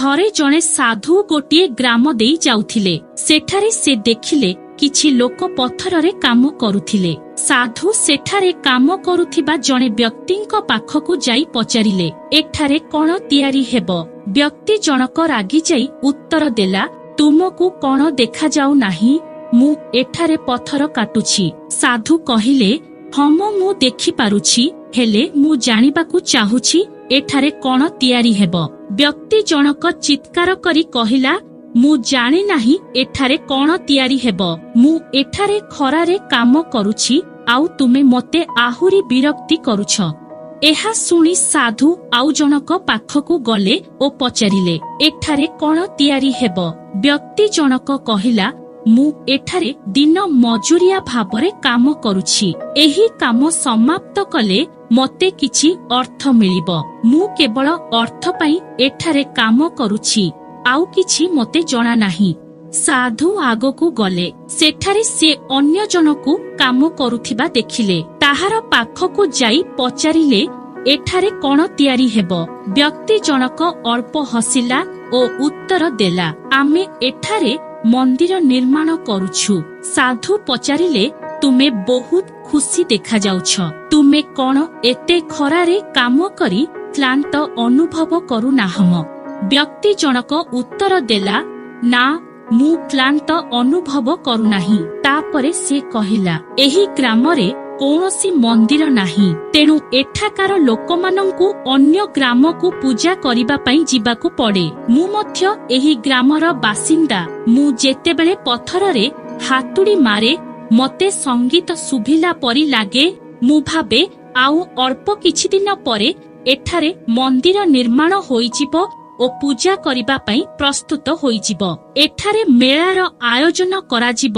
ଥରେ ଜଣେ ସାଧୁ ଗୋଟିଏ ଗ୍ରାମ ଦେଇ ଯାଉଥିଲେ। ସେଠାରେ ସେ ଦେଖିଲେ, କିଛି ଲୋକ ପଥରରେ କାମ କରୁଥିଲେ। ସାଧୁ ସେଠାରେ କାମ କରୁଥିବା ଜଣେ ବ୍ୟକ୍ତିଙ୍କ ପାଖକୁ ଯାଇ ପଚାରିଲେ, "ଏଠାରେ କଣ ତିଆରି ହେବ?" ବ୍ୟକ୍ତି ଜଣକ ରାଗିଯାଇ ଉତ୍ତର ଦେଲା, "ତୁମକୁ କଣ ଦେଖାଯାଉ ନାହିଁ? ମୁଁ ଏଠାରେ ପଥର କାଟୁଛି।" ସାଧୁ କହିଲେ, "ହଁ, ମୁଁ ଦେଖିପାରୁଛି, ହେଲେ ମୁଁ ଜାଣିବାକୁ ଚାହୁଁଛି ଏଠାରେ କଣ ତିଆରି ହେବ।" ବ୍ୟକ୍ତି ଜଣକ ଚିତ୍କାର କରି କହିଲା, "ମୁଁ ଜାଣେ ନାହିଁ ଏଠାରେ କଣ ତିଆରି ହେବ। ମୁଁ ଏଠାରେ ଖରାରେ କାମ କରୁଛି, ଆଉ ତୁମେ ମୋତେ ଆହୁରି ବିରକ୍ତି କରୁଛ।" ଏହା ଶୁଣି ସାଧୁ ଆଉ ଜଣକ ପାଖକୁ ଗଲେ ଓ ପଚାରିଲେ, "ଏଠାରେ କଣ ତିଆରି ହେବ?" ବ୍ୟକ୍ତି ଜଣକ କହିଲା, "ମୁଁ ଏଠାରେ ଦିନ ମଜୁରିଆ ଭାବରେ କାମ କରୁଛି। ଏହି କାମ ସମାପ୍ତ କଲେ ମୋତେ କିଛି ଅର୍ଥ ମିଳିବ। ମୁଁ କେବଳ ଅର୍ଥ ପାଇଁ ଏଠାରେ କାମ କରୁଛି, ଆଉ କିଛି ମୋତେ ଜଣା ନାହିଁ।" ସାଧୁ ଆଗକୁ ଗଲେ। ସେଠାରେ ସେ ଅନ୍ୟ ଜଣକୁ କାମ କରୁଥିବା ଦେଖିଲେ। ତାହାର ପାଖକୁ ଯାଇ ପଚାରିଲେ, "ଏଠାରେ କଣ ତିଆରି ହେବ?" ବ୍ୟକ୍ତି ଜଣକ ଅଳ୍ପ ହସିଲା ଓ ଉତ୍ତର ଦେଲା, "ଆମେ ଏଠାରେ ମନ୍ଦିର ନିର୍ମାଣ କରୁଛୁ।" ସାଧୁ ପଚାରିଲେ, "ତୁମେ ବହୁତ ଖୁସି ଦେଖାଯାଉଛ। ତୁମେ କଣ ଏତେ ଖରାରେ କାମ କରି କ୍ଳାନ୍ତ ଅନୁଭବ କରୁନାହଁ?" ବ୍ୟକ୍ତି ଜଣକ ଉତ୍ତର ଦେଲା, "ନା, ମୁଁ କ୍ଳାନ୍ତ ଅନୁଭବ କରୁନାହିଁ।" ତାପରେ ସେ କହିଲା, "ଏହି ଗ୍ରାମରେ କୌଣସି ମନ୍ଦିର ନାହିଁ। ତେଣୁ ଏଠାକାର ଲୋକମାନଙ୍କୁ ଅନ୍ୟ ଗ୍ରାମକୁ ପୂଜା କରିବା ପାଇଁ ଯିବାକୁ ପଡେ। ମୁଁ ମଧ୍ୟ ଏହି ଗ୍ରାମର ବାସିନ୍ଦା। ମୁଁ ଯେତେବେଳେ ପଥରରେ ହାତୁଡ଼ି ମାରେ, ମତେ ସଙ୍ଗୀତ ଶୁଭିଲା ପରି ଲାଗେ। ମୁଁ ଭାବେ, ଆଉ ଅଳ୍ପ କିଛି ଦିନ ପରେ ଏଠାରେ ମନ୍ଦିର ନିର୍ମାଣ ହୋଇଯିବ ଓ ପୂଜା କରିବା ପାଇଁ ପ୍ରସ୍ତୁତ ହୋଇଯିବ। ଏଠାରେ ମେଳାର ଆୟୋଜନ କରାଯିବ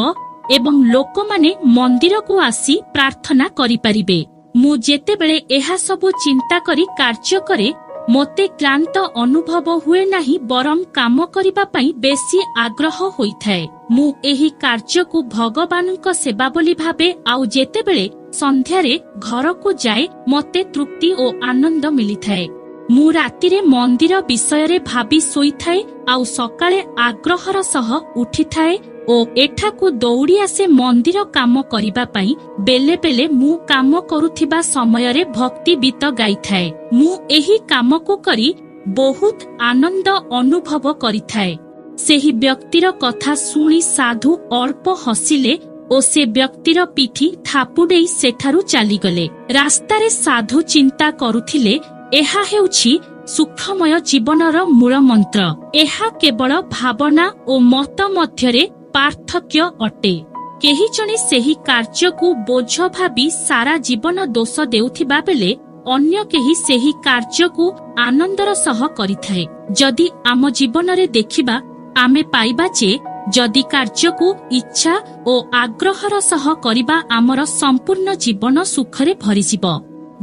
ଏବଂ ଲୋକମାନେ ମନ୍ଦିରକୁ ଆସି ପ୍ରାର୍ଥନା କରିପାରିବେ। ମୁଁ ଯେତେବେଳେ ଏହା ସବୁ ଚିନ୍ତା କରି କାର୍ଯ୍ୟ କରେ, ମୋତେ କ୍ଳାନ୍ତ ଅନୁଭବ ହୁଏ ନାହିଁ, ବରଂ କାମ କରିବା ପାଇଁ ବେଶୀ ଆଗ୍ରହ ହୋଇଥାଏ। ମୁଁ ଏହି କାର୍ଯ୍ୟକୁ ଭଗବାନଙ୍କ ସେବା ବୋଲି ଭାବେ, ଆଉ ଯେତେବେଳେ ସନ୍ଧ୍ୟାରେ ଘରକୁ ଯାଏ, ମୋତେ ତୃପ୍ତି ଓ ଆନନ୍ଦ ମିଳିଥାଏ। ମୁଁ ରାତିରେ ମନ୍ଦିର ବିଷୟରେ ଭାବି ଶୋଇଥାଏ, ଆଉ ସକାଳେ ଆଗ୍ରହର ସହ ଉଠିଥାଏ ଓ ଏଠାକୁ ଦୌଡ଼ି ଆସେ ମନ୍ଦିର କାମ କରିବା ପାଇଁ। ବେଲେ ବେଲେ ମୁଁ କାମ କରୁଥିବା ସମୟରେ ଭକ୍ତି ଗୀତ ଗାଇଥାଏ। ମୁଁ ଏହି କାମକୁ କରି ବହୁତ ଆନନ୍ଦ ଅନୁଭବ କରିଥାଏ।" ସେହି ବ୍ୟକ୍ତିର କଥା ଶୁଣି ସାଧୁ ଅଳ୍ପ ହସିଲେ ଓ ସେ ବ୍ୟକ୍ତିର ପିଠି ଥାପୁଡେଇ ସେଠାରୁ ଚାଲିଗଲେ। ରାସ୍ତାରେ ସାଧୁ ଚିନ୍ତା କରୁଥିଲେ, ଏହା ହେଉଛି ସୁଖମୟ ଜୀବନର ମୂଳ ମନ୍ତ୍ର। ଏହା କେବଳ ଭାବନା ଓ ମତ ମଧ୍ୟରେ ପାର୍ଥକ୍ୟ ଅଟେ। କେହି ଜଣେ ସେହି କାର୍ଯ୍ୟକୁ ବୋଝ ଭାବି ସାରା ଜୀବନ ଦୋଷ ଦେଉଥିବା ବେଳେ ଅନ୍ୟ କେହି ସେହି କାର୍ଯ୍ୟକୁ ଆନନ୍ଦର ସହ କରିଥାଏ। ଯଦି ଆମ ଜୀବନରେ ଦେଖିବା, ଆମେ ପାଇବା ଯେ ଯଦି କାର୍ଯ୍ୟକୁ ଇଚ୍ଛା ଓ ଆଗ୍ରହର ସହ କରିବା, ଆମର ସମ୍ପୂର୍ଣ୍ଣ ଜୀବନ ସୁଖରେ ଭରିଯିବ।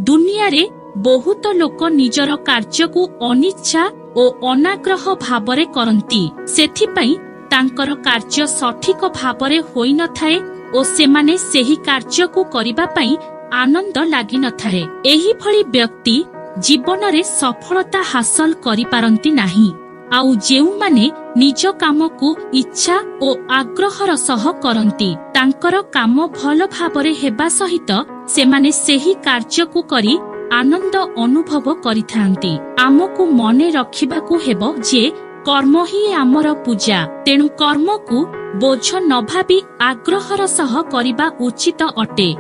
ଦୁନିଆରେ ବହୁତ ଲୋକ ନିଜର କାର୍ଯ୍ୟକୁ ଅନିଚ୍ଛା ଓ ଅନାଗ୍ରହ ଭାବରେ କରନ୍ତି। ସେଥିପାଇଁ ତାଙ୍କର କାର୍ଯ୍ୟ ସଠିକ ଭାବରେ ହୋଇନଥାଏ ଓ ସେମାନେ ସେହି କାର୍ଯ୍ୟକୁ କରିବା ପାଇଁ ଆନନ୍ଦ ଲାଗିନଥାଏ। ଏହିଭଳି ବ୍ୟକ୍ତି ଜୀବନରେ ସଫଳତା ହାସଲ କରିପାରନ୍ତି ନାହିଁ। ଆଉ ଯେଉଁମାନେ ନିଜ କାମକୁ ଇଚ୍ଛା ଓ ଆଗ୍ରହର ସହ କରନ୍ତି, ତାଙ୍କର କାମ ଭଲ ଭାବରେ ହେବା ସହିତ ସେମାନେ ସେହି କାର୍ଯ୍ୟକୁ କରି ଆନନ୍ଦ ଅନୁଭବ କରିଥାନ୍ତି। ଆମକୁ ମନେ ରଖିବାକୁ ହେବ ଯେ କର୍ମ ହିଁ ଆମର ପୂଜା। ତେଣୁ କର୍ମକୁ ବୋଝ ନ ଭାବି ଆଗ୍ରହର ସହ କରିବା ଉଚିତ ଅଟେ।